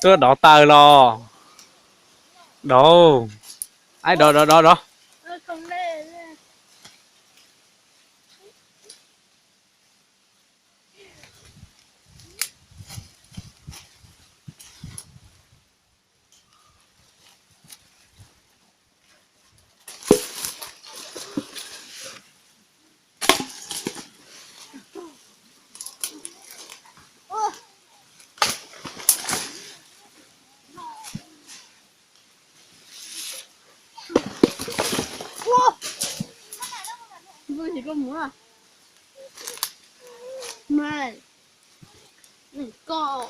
Tuaj dov taws los. Dov. Ai, dov, dov, dov, dov. Koj mus, koj